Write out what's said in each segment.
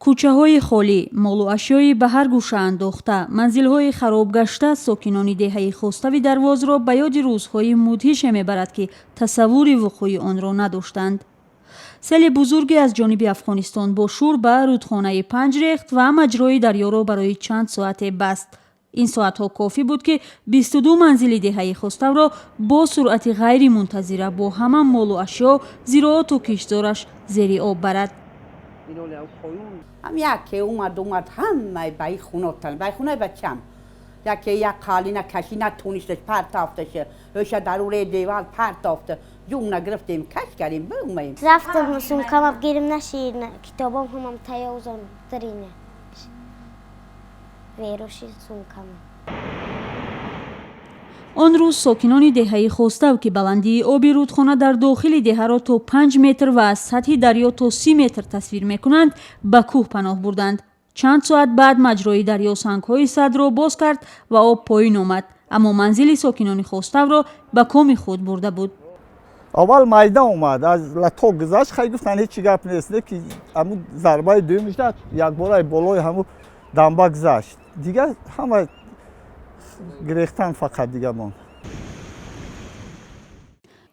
Кӯчаҳои холӣ, молу ашёи ба ҳар гӯша андохта, манзилҳои харобгашта сокинони деҳаи Хостави Дарвозро ба ёди рӯзҳои мудҳише мебарад, ки тасаввури вуқӯи онро надоштанд. Сели бузурге аз ҷониби Афғонистон бо шӯр ба рӯдхонаи Панҷ рехт ва маҷрои дарёро барои чанд соате баст. Ин соатҳо кофӣ буд, ки 22 манзили деҳаи Хоставро бо суръати ғайримунтазира бо ҳама молу ашё, зироату киштзораш зери об барад. Ҳам яке омад, ҳамаи ба и хунотан, ба хунаи бачам яке як қалина кашӣ натонисташ, партофташ ӯша даруре девал партофта, ҷуна гирифтем, каш кардем, биомаем. Рафтам, сумкамам гирим нашид, китобам ҳамам таёзон дарине вероши сумкама. Он рӯз сокинони деҳаи Хостав, ки баландии оби рӯдхона дар дохили деҳаро то 5 метр ва аз сатҳи дарё то 30 метр тасвир мекунанд, ба кӯҳ паноҳ бурданд. Чанд соат баъд маҷрои дарё сангҳои садро боз кард ва об поён омад, аммо манзили сокинони Хоставро ба коми худ бурда буд. Аввал майда омад, аз латок гузашт. Хай, гуфтан, ҳечи гап нест, не ки ҳамун зарбаи дуюмиш якбора болои ҳамун дамба гузашт, дигар ҳама гирехтан, фақат дига монд.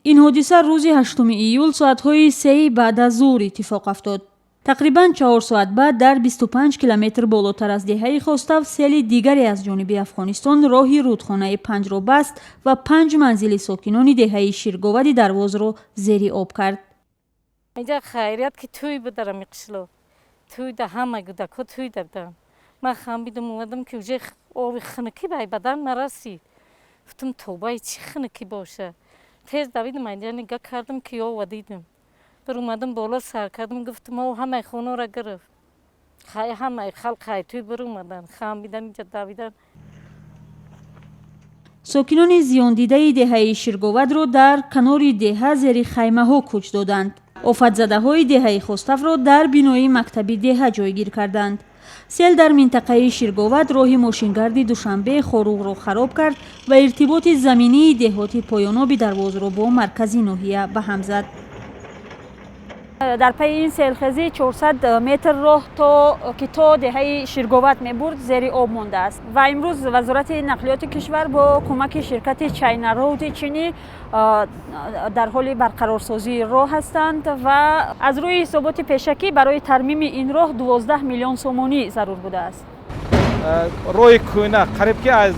Ин ҳодиса рӯзи 8 июл соатҳои 3 баъд аз зуҳр иттифоқ афтод. Тақрибан 4 соат баъд дар 25 километр болотар аз деҳаи Хостав сели дигаре аз ҷониби Афғонистон роҳи рӯдхонаи Панҷро баст ва панҷ манзили сокинони деҳаи Ширговади Дарвозро зери об кард. Инҷа хайрият ки тӯй буд, ами қишлоқ тӯйда, ҳама кӯдакҳо тӯйда буданд. Ман хамбидум, омадам, ки уже оби хунукӣ ба бадан нарасид. Гуфтам: «Тобаи, чӣ хунукӣ боша?» Тез давидам, инҷа нигаҳ кардам, ки ова дидам. Бир омадам боло, сар кардам, гуфтам: «О, ҳамаи хонаро гирифт». Ҳамаи халқ хайтӯй бир омадан, хамбидан, инҷа давидан. Сокинони зиёндидаи деҳаи Ширговадро дар канори деҳа зери хаймаҳо кӯч доданд. Офатзадаҳои деҳаи Хоставро дар бинои мактаби деҳа ҷойгир карданд. Сел дар минтақаи Ширговад роҳи мошингарди Душанбе Хоруғро хароб кард ва иртиботи заминии деҳоти поёноби Дарвозро бо маркази ноҳия ба ҳам зад. Дар пайи ин селхезӣ 400 метр роҳ, то ки то деҳаи Ширговат мебурд, зери об мондааст ва имрӯз Вазорати нақлиёти кишвар бо кӯмаки ширкати Чайна Роуди чинӣ дар ҳоли барқарорсозии роҳ ҳастанд ва аз рӯи ҳисоботи пешакӣ барои тармими ин роҳ 12 миллион сомонӣ зарур будааст. Роҳи кӯна қариб ки аз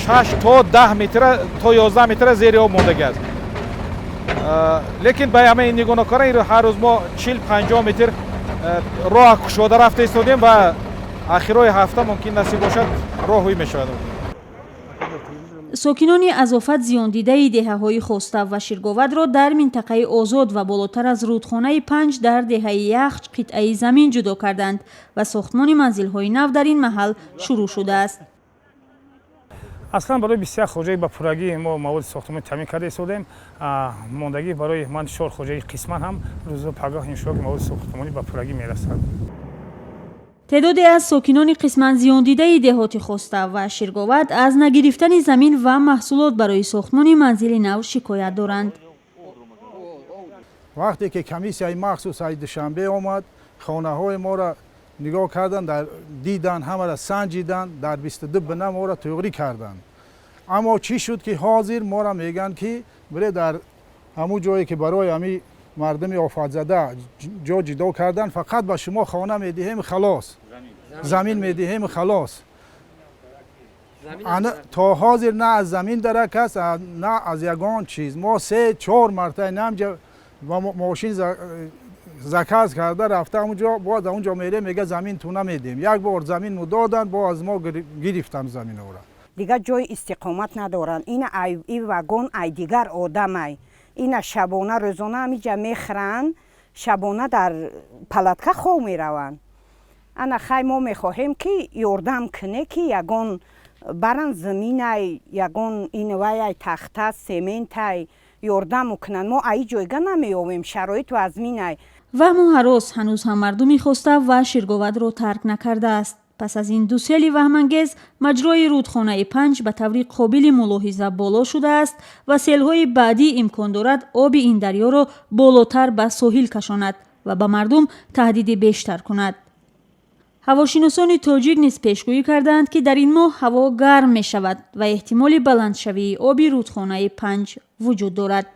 6 то 10 метра, то 11 метра зери об мондагӣ аст, лекин ба ҳамаи нигоҳ накарда, ҳар рӯз мо 40-50 метр роҳ кушода рафта истодем ва ахирои ҳафта мумкин насиб бошад, роҳ ҳуй мешавад. Сокинони аз офат зиёндидаи деҳаҳои Хостав ва Ширговадро дар минтақаи озод ва болотар аз рӯдхонаи Панҷ дар деҳаи Яхч қитъаи замин ҷудо карданд ва сохтмони манзилҳои нав дар ин маҳал шурӯъ шудааст. Аслан барои 21 хоҷагӣ ба пуррагӣ мо маводи сохтмонӣ таъмин карда истодем. Мондагӣ барои ман чор хоҷагӣ қисман ҳам рӯзу пагоҳ иншоалло ки маводи сохтмонӣ ба пуррагӣ мерасад. Теъдоде аз сокинони қисман зиёндидаи деҳоти Хостав ва Ширговад аз нагирифтани замин ва маҳсулот барои сохтмони манзили нав шикоят доранд. Вақте ки комиссияи махсус аз Душанбе омад, хонаҳои моро нигоҳ кардан, дидан, ҳамаро санҷидан, дар 22 бина моро туғрӣ карданд. Аммо чӣ шуд, ки ҳозир моро мегӯянд, ки бире дар ҳамун ҷое, ки барои ҳами мардуми офатзада ҷо ҷудо кардан, фақат ба шумо хона медиҳем, халос, замин медиҳем, халос. То ҳозир на аз замин дарак аст, на аз ягон чиз. Мо се чор мартаба намҷа мошин заказ карда рафта онҷо, боз онҷо мерем, мега: «Замин ту намедем». Як бор замин му доданд, боз аз мо гирифтанд заминора. Дигар ҷои истиқомат надоранд. Ина и вагон ай дигар одамай, ина шабона, рӯзона ҳамиҷа мехӯранд, шабона дар палатка хов мераванд. Ана хай, мо мехоҳем, ки ёрдам куне, ки ягон баран заминай, ягон инваяй, тахта, сементай ёрдаму кунанд. Мо аи ҷойга намеёвем, шароиту азминай. Ваҳму ҳарос ҳанӯз ҳам мардуми Хостав ва Ширговадро тарк накардааст. Пас аз ин ду сели ваҳмангез маҷрои рӯдхонаи Панҷ ба таври қобили мулоҳиза боло шудааст ва селҳои баъдӣ имкон дорад оби ин дарёро болотар ба соҳил кашонад. Ва ба мардум таҳдиди бештар кунад. Ҳавошиносони тоҷик низ пешгӯӣ кардаанд, ки дар ин моҳ ҳаво гарм мешавад ва эҳтимоли баландшавии оби рудхонаи Панҷ вуҷуд дорад.